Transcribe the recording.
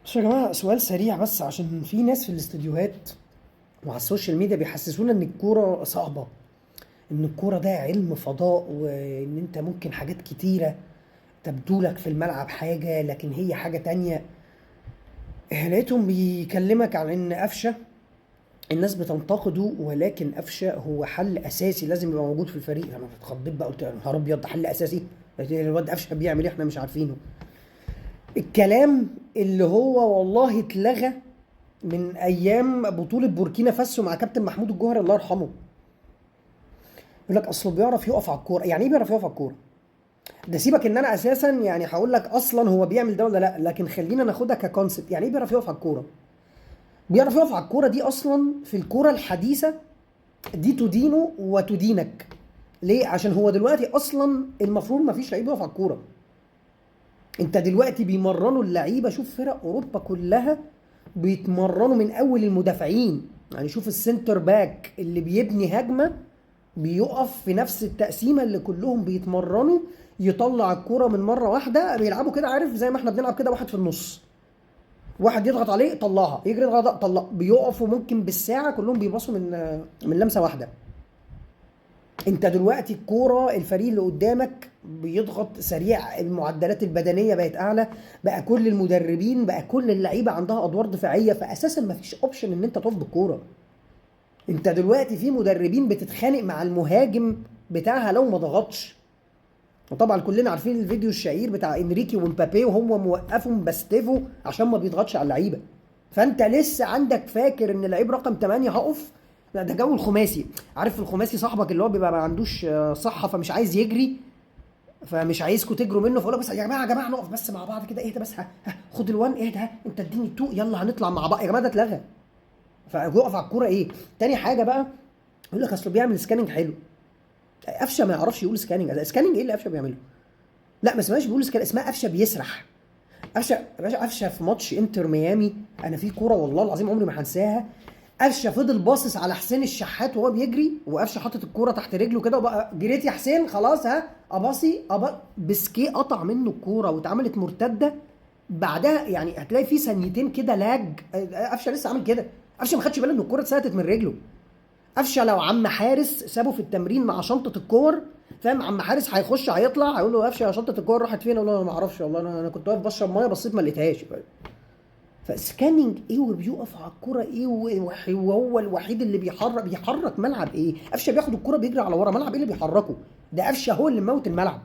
بس يا جماعة سؤال سريع بس عشان في ناس في الاستديوهات وعلى ال social media بيحسسونا ان الكورة صعبة، ان الكورة ده علم فضاء، وان انت ممكن حاجات كتيرة تبدو لك في الملعب حاجة لكن هي حاجة تانية. لقيتهم بيكلمك عن ان قفشة الناس بتنتقده، ولكن قفشة هو حل اساسي لازم يبقى موجود في الفريق. انا اتخضيت بقى، قلت يا نهار ابيض ده حل اساسي؟ الواد قفشة بيعمل ايه احنا مش عارفينه. الكلام اللي هو والله اتلغى من ايام بطولة بوركينا فاسو مع كابتن محمود الجوهري الله يرحمه. يقول لك اصله بيعرف يقف على الكورة. يعني ايه بيعرف يقف على الكورة؟ ده سيبك ان انا اساسا يعني هقول لك اصلا هو بيعمل ده ولا لا، لكن خلينا ناخدها ك concept. يعني ايه بيعرف يقف على الكورة؟ بيعرف يقف على الكورة دي اصلا في الكورة الحديثة دي تدينه وتدينك. ليه؟ عشان هو دلوقتي اصلا المفروض ما فيش لعيب يقف على الكورة. انت دلوقتي بيمرنوا اللعيبة، شوف فرق اوروبا كلها بيتمرنوا من اول المدافعين، يعني شوف ال center back اللي بيبني هجمة بيقف في نفس التقسيمه اللي كلهم بيتمرنوا، يطلع الكورة من مرة واحدة، بيلعبوا كده عارف زي ما احنا بنلعب كده، واحد في النص، واحد يضغط عليه طلعها، يجري يضغط طلع، بيقفوا ممكن بالساعة كلهم بيباصوا من لمسه واحدة. انت دلوقتي الكورة الفريق اللي قدامك بيضغط سريع، المعدلات البدنية بقت اعلى، بقى كل المدربين بقى كل اللعيبة عندها ادوار دفاعية، فاساسا ما فيش option ان انت تقف بالكورة. انت دلوقتي في مدربين بتتخانق مع المهاجم بتاعها لو ما ضغطش. وطبعا كلنا عارفين الفيديو الشهير بتاع انريكي ومبابي وهو موقفهم باستيفو عشان ما بيضغطش على اللعيبة. فانت لسه عندك فاكر ان لعيب رقم 8 هقف؟ لا ده جو الخماسي، عارف الخماسي صاحبك اللي هو بيبقى ما عندوش صحة فمش عايز يجري، فمش عايزكم تجروا منه، فاقول لك بس يا جماعة يا جماعة نقف بس مع بعض كده، اهدى بس، ها خد ال one، اهدى، انت اديني ال two، يلا هنطلع مع بعض. يا جماعة ده اتلغى. فيقف على الكورة ايه؟ تاني حاجة بقى يقول لك اصله بيعمل scanning حلو. قفشه ما يعرفش يقول scanning، scanning ايه اللي قفشه بيعمله؟ لا ما اسمهاش بيقول scanning، اسمها قفشه بيسرح. قفشه يا باشا، قفشه في ماتش انتر ميامي انا في كورة والله العظيم عمري ما هنساها، قفشه فضل باصص على حسين الشحات وهو بيجري، وقفشه حاطط الكورة تحت رجله كده وبقى جريت يا حسين خلاص ها اباصي بسكي قطع منه الكورة واتعملت مرتدة بعدها. يعني هتلاقي في ثانيتين كده lag، قفشه لسه عامل كده، قفشه ما خدش باله ان الكورة اتسقطت من رجله. قفشه لو عم حارس سابه في التمرين مع شنطه الكور، فاهم، عم حارس هيخش هيطلع هيقول له قفشه يا شنطه الكور راحت فين؟ يقول له انا ما اعرفش والله، انا كنت واقف بشرب مية بصيت ما لقيتهاش. ف scanning ايه وبيقف على الكورة ايه وهو الوحيد اللي بيحرك ملعب ايه؟ قفشه بياخد الكورة بيجري على ورا ملعب، ايه اللي بيحركه؟ ده قفشه هو اللي موت الملعب.